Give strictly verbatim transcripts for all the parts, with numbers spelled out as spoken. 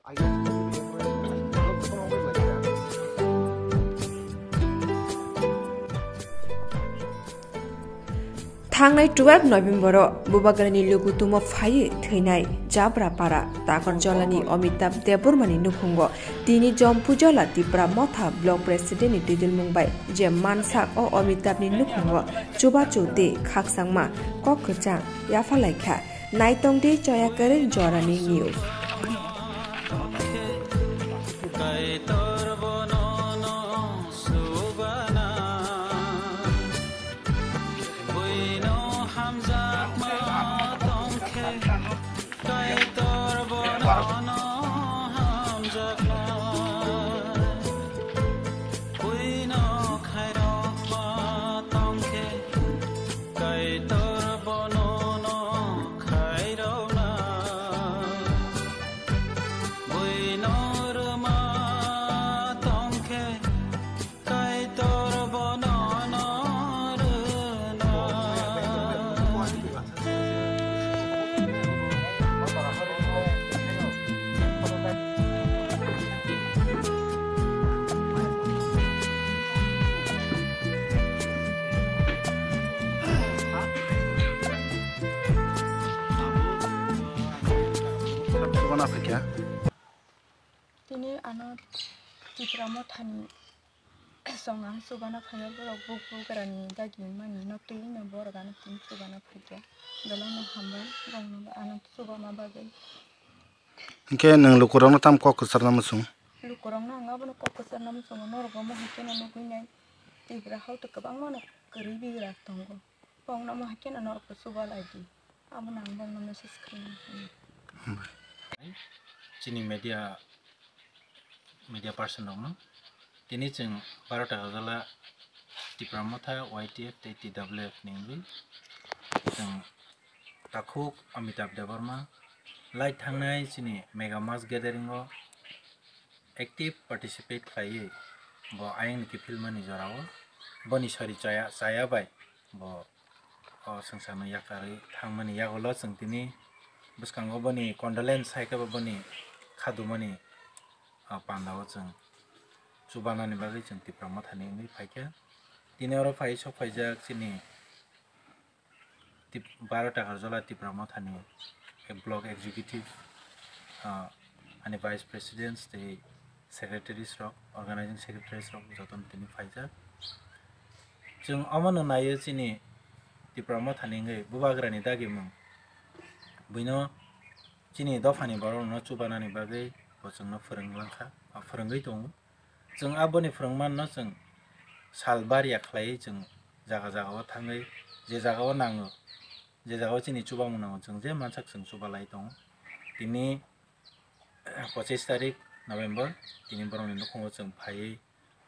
Thangnai twelve November-o Bubagrani lugutumo phaiwi thwinai Jabrapara Takarjolani Amitabh Debbarmani nukhungo tini Jompujola Tipra Motha Block President-ni twijlmung bai je mansak o Amitabh-ni nukhungo chubachu tei khakchangma kok kwchang yaphalaikha. Naitongdi Choyakwrwng Jorani News. Kaitor bono no subana, buino hamjakma tongkhe. Kaitor bono no hamjakma, buino khairokma tongkhe. Kaitor bono no khairokna, buino rwma tongkhe. Kaitor bono no rwna. Subana phaikha. Tini ano Tipra Mothani song ang chubana phaio, borok buk bugrani dagi mani no twi no borok ano tini chubana phaikha. Belai no hambai borokno ano chubama bagwi. Hinkhe nwng lukurokno tamo kok kwcharna muchung? Lukurokno ang abono kok kwcharna muchungo, norok omo hai kheno nugwi nai Tipra haute kwbangma no kwrwi bigra tongo. Bongno omo hai kheno norokno chuba lai di. Abono ang bongno message khlaina. Hambai. Chini media, media person rokno. Tini chwng baro Takarjala Tipra Motha, Y T F tei T W F ni wngwi chwng takhuk Amitabh Debbarma lai thangnai chini mega mass gathering o active participate khlaiwi bo ayang ni kiphilmani jorao boni sori chaya, chaya bai bo o swngcharno yakarwi thangmani yagulo chwng tini bwskango boni condolence hai khe bo boni khadumani, o, pandao chwng chubanani bagwi chwng Tipra Mothani wngwi phaikha. Tini oro phai sok phaijak chini Tip-, baro Takarjala Tipra Mothani block executive, ah, ani vice presidents tei secretaries rok, organizing secretaries rok jotono tini phaijak. Chwng omono naiwi chini Tipra Mothani wngwi bubagrani dagimung. Buino chini dophani borokno chubanani bagwi bo chwngno phwrwng langkha, ah, phwrwngwi tongo. Chwng aboni phwrwngmanno chwng sal barya khlaiwi chwng jaga jagao thangwi je jagao nango, je jagao chini chubamung nango chwng je mansak chwng chubalai tongo. Tini pochis tarik November, tini borokni nukhungo chwng phaiwi,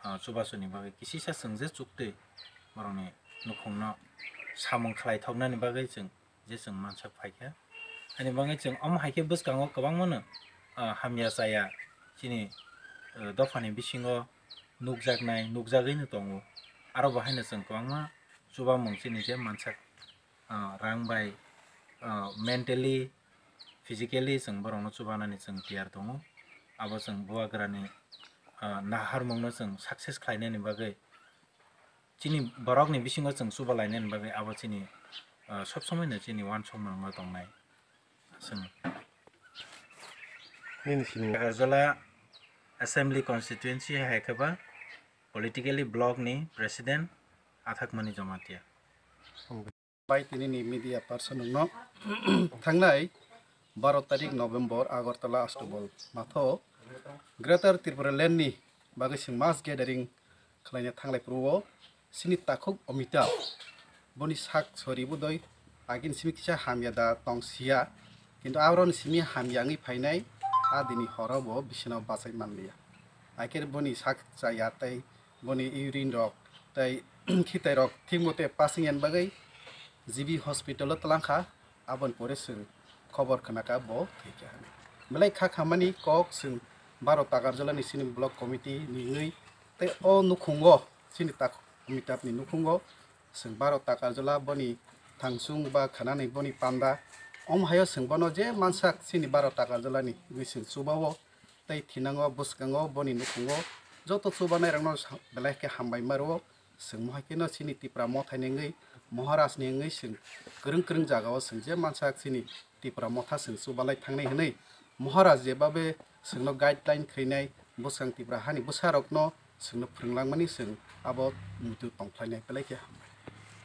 ah, chubasuni bagwi kisisa chwng je chuktwi borokni nukhungno samung khlaithoknani bagwi chwng je chwng mansak phaikha. Ani bagwi chwng omo hai khe bwskango kwbangmano, ah, hamya chaya chini, ah, dophani bisingo nukjaknai, nukjagwino tongo. Aro bo haino chwng kwbangma chubamung chini je mansak, ah, rang bai, ah, mentally, physically chwng borokno chubanani chwng tiyar tongo. Abo chwng bubagrani, ah, naharmungno chwng success khlainani bagwi chini borokni bisingo chwng chubalainani bagwi abo chini, ah, sob somoino chini uansukmung wngwi tongnai. Chwng Nini simi. Agartala Assembly Constituency hai khe ba politically block ni president Athakmani Jamatia. Bai tini ni media person no thangnai baro tarik November Agartala Astobol matho Greater Tripura Land ni bagwi chwng mass gathering khlaina thanglai phuru o chini takhuk Amitabh boni sak sori bodoi agini simi kisa hamya da tong siya, kintu aboroni simi hamya wngwi phainai a dini horo bo bisino bachai manliya. Aikhe boni sak chaya tei boni urine rok tei khitai rok thik mote passing yani bagwi G B hospital o twlangkha, aboni pore chwng khobor khnakha bo thwikha hwnwi. Belai kha khammani kok chwng baro Takarjala ni chini block committee ni wngwi tei o nukhungo chini tak Amitabh ni nukhungo chwng baro Takarjala boni thangchung ba khanani boni panda om hayo chwng bono je mansak chini baro Takarjala ni wngwi chwng chuba o tei thinango bwskango boni nukhungo joto chubanai rokno sa-, belai khe hambai ma rwo. Chwng mohai kheno chini Tipra Mothani wngwi, Maharaj ni wngwi chwng kwrwng kwrwng jagao chwng je mansa chini Tipra Motha chwng chubalai thangnai hwnwi Maharaj jebabe chwngno guideline khainai bwskang Tipra hani bwsarokno chwngno phwrwng langmani chwng abo muitu tongkhlainai belai khe hambai.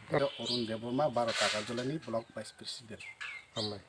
Tei Arun Debbarma, Baro Takarjolani Block Vice President. Hambai.